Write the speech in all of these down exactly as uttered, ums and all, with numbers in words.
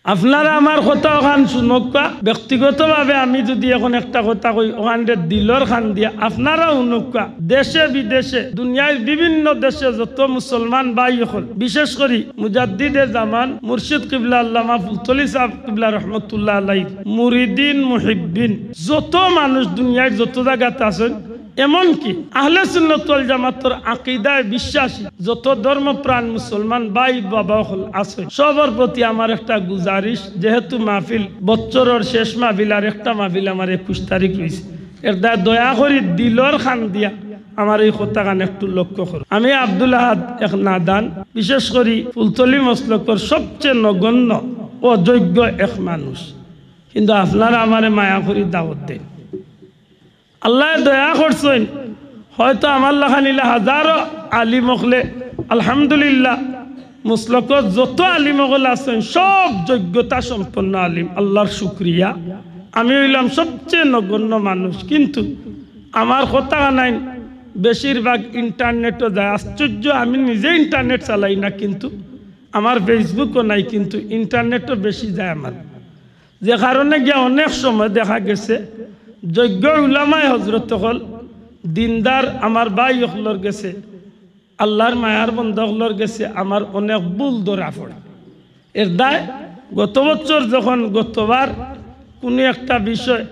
আপনারা আমার কথা অখান হুনউক্কা। ব্যক্তিগতভাবে আমি যুদি অখন একটা কথা কই, অখানরে দিলর কান দিয়া আপনারা হুনউক্কা। দেশে বিদেশে, দুনিয়ার বিভিন্ন দেশে যত মুসলমান ভাই অকল, বিশেষ করি মুজাদ্দিদে জামান মুর্শিদ কিবলা আল্লামা ফুলতলি সাহেব কিবলা রহমতুল্লাহ আলাইহির মুরিদিন মুহিব্বিন যত মানুষ দুনিয়ার যত জাগাত আছইন, এমনকি আহলে সুন্নত ওয়াল জামাতর আকিদায় বিশ্বাসী যত ধর্মপ্রাণ মুসলমান ভাই বাবা অকল আছইন, সবর প্রতি আমার একটা গুজারিশ, যেহেতু মাহফিল, বছরর শেষ মাহফিল, আর একটা মাহফিল আমার একুশ তারিখ রইছে, এর দায় দয়া করি দিলর কান দিয়া আমার এই কথাখান একটু লক্ষ্য করো। আমি আব্দুল আহাদ এক নাদান, বিশেষ করি ফুলতলি মসলকর সবচেয়ে নগণ্য, অযোগ্য এক মানুষ, কিন্তু আপনারা আমারে মায়া করি দাওয়াত দেইন। আল্লায় দয়া করছইন, হয়তো আমার লাখান ইলা হাজারো আলিম অকলে, আলহামদুলিল্লাহ, মসলকত যত আলিম অকল আছইন, সব যোগ্যতা সম্পন্ন আলিম, আল্লাহর শুকরিয়া। আমি অইলাম সবচেয়ে নগণ্য মানুষ, কিন্তু আমার কথাখানাইন বেশিরভাগ ইন্টারনেটো যায়। আশ্চর্য, আমি নিজে ইন্টারনেট চালাই না, কিন্তু আমার Facebook-ও নাই, কিন্তু ইন্টারনেটো বেশি যায় আমার। যে কারণে গিয়া অনেক সময় দেখা গেছে যোগ্য উলামায়ে হজরত অকল, দিনদার আমার ভাই অকলর গেছে, আল্লাহর মায়ার বন্দা অকলর গেছে আমার অনেক ভুল ধরা পড়ে। এর দায় গত বছর যখন গতবার কুনু একটা বিষয়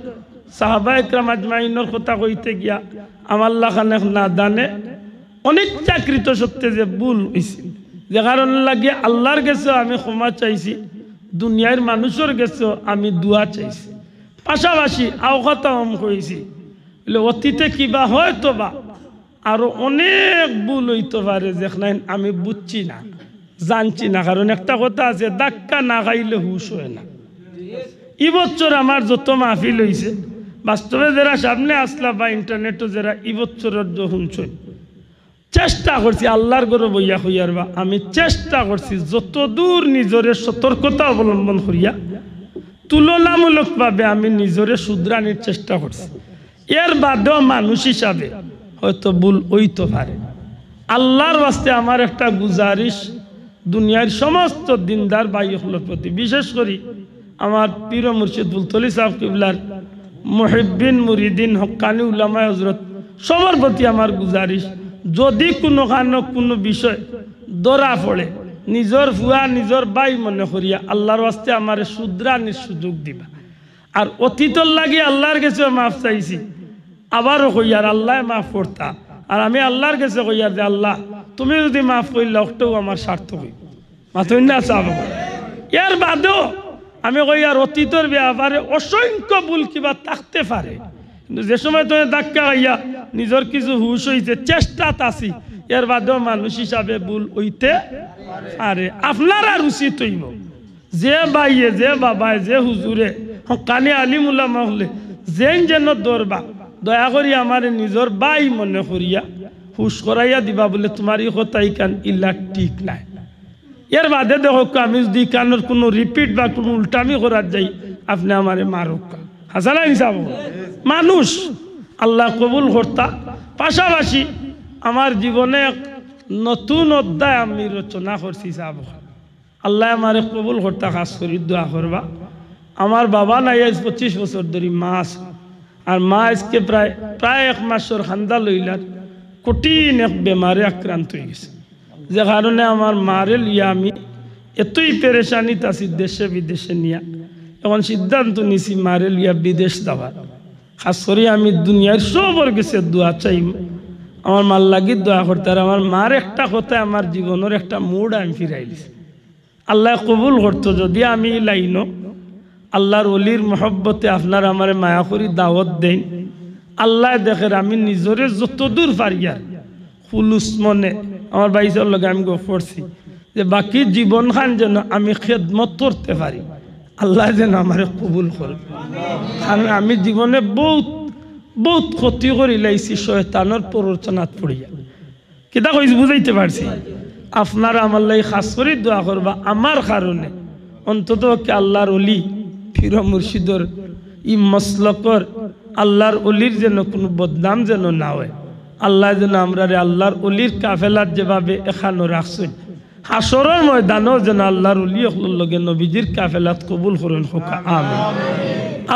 সাহাবা একরাম আজমাইনর কথা কইতে গিয়া আমার লাখান এক নাদানে অনিচ্ছাকৃত সত্ত্বে যে ভুল অইছিল, যে কারণে লাগিয়া আল্লাহর গেছেও আমি ক্ষমা চাইছি, দুনিয়ার মানুষর গেছেও আমি দোয়া চাইছি, পাশাপাশি আও কথা অম কইছি, বলে, অতীতে কিবা হয়তো বা আরো অনেক ভুল অইতো পারে, যেখান আমি বুঝছি না, জানছি না। কারণ একটা কথা আছে, ধাক্কা না খাইলে হুশ অয় না। ই বছর আমার যত মাহফিল অইছে, বাস্তবে যেরা সামনে আছলা বা ইন্টারনেটো যেরা ই বছরর যে হুনছইন, চেষ্টা করছি, আল্লাহর ঘরো বইয়া কইয়ার বা, আমি চেষ্টা করছি যতদূর নিজরে সতর্কতা অবলম্বন করিয়া তুলনামূলকভাবে আমি নিজরে শুধরানির চেষ্টা করছি। এর বাদেও মানুষ হিসাবে হয়তো ভুল অইতো পারে। আল্লাহর ওয়াস্তে আমার একটা গুজারিশ দুনিয়ার সমস্ত দিনদার ভাই অকলর প্রতি, বিশেষ করি আমার পীর ও মুর্শিদ ফুলতলি সাহেব কিবলার মুহিব্বিন, মুরিদিন, হক্কানি উলামায়ে হজরত সবর প্রতি আমার গুজারিশ, যদি কুনু কারণে কুনু বিষয় ধরা পড়ে, নিজর ফুয়া, নিজর ভাই মনে করিয়া আল্লাহর ওয়াস্তে আমারে শুধরানির সুযোগ দিবা। আর অতীতর লাগি আল্লাহর গেছেও মাফ চাইছি, আবারও কইয়ার আল্লায় মাফ করতা, আর আমি আল্লাহর গেছে কইয়ার যে, "আল্লাহ, তুমি যুদি মাফ করলাও, অটাউ আমার সার্থক অইবো।" মাতইন না সাব। এর বাদেও আমি কইয়ার অতীতর ব্যাপারে অসংখ্য ভুল কিবা থাকতে পারে, কিন্তু যে সময় তুমি ধাক্কা খাইয়া নিজর কিছু হুশ অইছে, চেষ্টাত আছি, এর বাদেও মানুষ হিসাবে ভুল অইতে পারে। আপনারার উচিত অইবো, যে ভাইয়ে, যে বাবায়, যে হুজুরে, হক্কানি আলিম উলামা অকলে যেইন যেন ধরবা, দয়া করি আমারে নিজর ভাই মনে করিয়া হুশ করাইয়া দিবা, বলে, "তুমার ই কথা ইখান ইলা ঠিক নায়।" এর বাদে দেখউক্কা, আমি যুদি ইখানর কুনু repeat বা কুনু উল্টামি করাত যাই, আপনে আমারে মারউক্কা। হাছা নানি সাব? মানুষ, আল্লায় কবুল করতা। পাশাপাশি আমার জীবনে এক নতুন অধ্যায় আমি রচনা করছি সাব। আল্লায় আমারে কবুল করতা, খাছ করি দোয়া করবা। আমার বাবা নাই, আইজ পঁচিশ বছর ধরি মা আছে। আর মা আইজকে প্রায়, প্রায় এক মাসর কান্দা লইলার, কঠিন এক বেমারে আক্রান্ত অইগেছে, যে কারণে আমার মারে লইয়া আমি এতই পেরেশানিত আছি, দেশে বিদেশে নিয়া। অখন সিদ্ধান্ত নিছি মারে লইয়া বিদেশ যাওয়ার। খাছ করি আমি দুনিয়ার সবর গেছে দোয়া চাইমু, আমার মার লাগি দোয়া করতা। আর আমার মার একটা কথায় আমার জীবনর একটা মোড় আমি ফিরাইলিছি। আল্লায় কবুল করতো যুদি আমি ই লাইনো আল্লাহর ওলির মহব্বতে আপনারা আমারে মায়া করি দাওয়াত দেইন। আল্লায় দেখের আমি নিজরে যতদূর পারিয়ার খুলুস মনে, আমার ভাইসাবর লগে আমি গফ করছি যে বাকি জীবনখান যেন আমি খেদমত করতে পারি, আল্লায় যেন আমারে কবুল করে। কারণ আমি জীবনে বউত, বউত ক্ষতি করিলাইছি শয়তানর প্ররোচনাত পড়িয়া। কিতা কইছি বুঝাইতে পারছি? আপনারা আমার লাগি খাছ করি দোয়া করবা আমার কারণে, অন্তত পক্ষে আল্লাহর ওলি, পীর মুর্শিদর, ই মসলকর আল্লাহর ওলির যেন কুনু বদনাম যেন না অয়। আল্লায় যেন আমরারে আল্লাহর ওলির কাফেলাত যেভাবে একখানো রাখছইন, হাশরর ময়দানও যেন আল্লাহর ওলি অকলর লগে নবীজির কাফেলাত কবুল করইন, কউক্কা আমিন।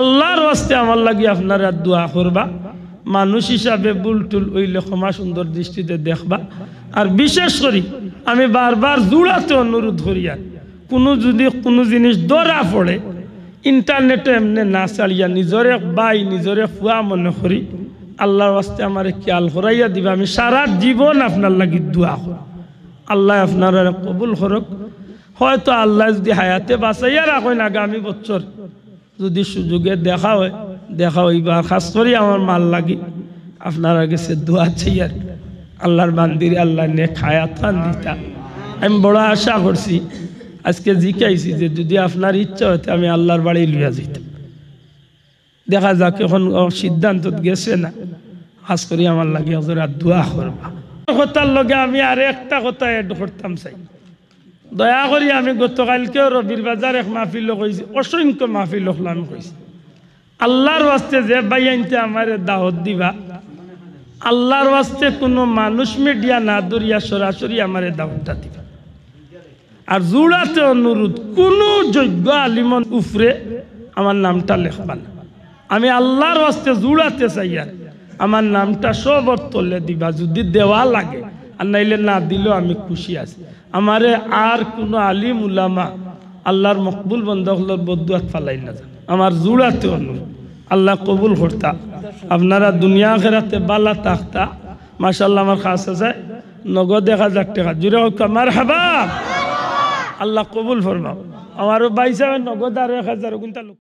আল্লাহর ওয়াস্তে আমার লাগি আপনারা দোয়া করবা। মানুষ হিসাবে ভুল টুল অইলে ক্ষমা সুন্দর দৃষ্টিতে দেখবা। আর বিশেষ করি আমি বারবার জুড়াতে অনুরোধ করিয়ার, কুনু যুদি কুনু জিনিস ধরা পড়ে, ইন্টারনেটো এমনে না ছাড়িয়া নিজর এক ভাই, নিজর এক ফুয়া মনে করি আল্লাহর ওয়াস্তে আমারে খিয়াল করাইয়া দিবা। আমি সারা জীবন আপনার লাগি দোয়া করমু। আল্লায় আপনারারে কবুল করউক। হয়তো আল্লায় যুদি হায়াতে বাঁচাইয়া রাখইন, আগামী বছর যুদি সুযোগে দেখা অয়, দেখা অইবা। আর খাছ করি আমার মার লাগি আপনারার গেছে দোয়া চাইয়ার, আল্লাহর বান্দিরে আল্লায় নেক হায়াত খান দিতা। আমি বড় আশা করছি, আজকে জিকাইছি যে যুদি আপনার ইচ্ছা অয় তে আমি আল্লাহর বাড়ি লইয়া যাইতাম। দেখা যাক, অখন ও সিদ্ধান্তত গেছে না, খাছ করি আমার লাগি হজরত দোয়া করবা। কথার লগে আমি আর একটা কথা অ্যাড করতাম চাই। দয়া করি আমি গতকালকেও রবির বাজার এক মাহফিলো কইছি, অসংখ্য মাহফিল অকলো আমি কইছি, আল্লাহর ওয়াস্তে যে ভাইয়াইন্তে আমারে দাওয়াত দিবা, আল্লাহর ওয়াস্তে কুনু মানুষ মিডিয়া না ধরিয়া সরাসরি আমারে দাওয়াতটা দিবা। আর জুড়াতে অনুরোধ, কুনু যোগ্য আলিমর উপরে আমার নামটা লেখবা না। আমি আল্লাহর ওয়াস্তে জুড়াতে চাইয়ার, আমার নামটা সবর তলে দিবা, যুদি দেওয়া লাগে, আর নাইলে না দিলেও আমি খুশি আছি। আমারে আর কুনু আলিম উলামা, আল্লাহর মকবুল বন্দা অকলর বদদোয়াত ফালাইন না যেন। আমার জুড়াতে অনুরোধ, আল্লায় কবুল করতা। আপনারা দুনিয়া আখেরাতে বালা থাকতা। মাশাআল্লাহ, আমার খাছ আছে নগদ এক হাজার টেকা। জুরে কউক্কা মারহাবা। আল্লায় কবুল ফরমাউক। আমারও ভাইসাবে নগদ আরো এক হাজার, অগুনতা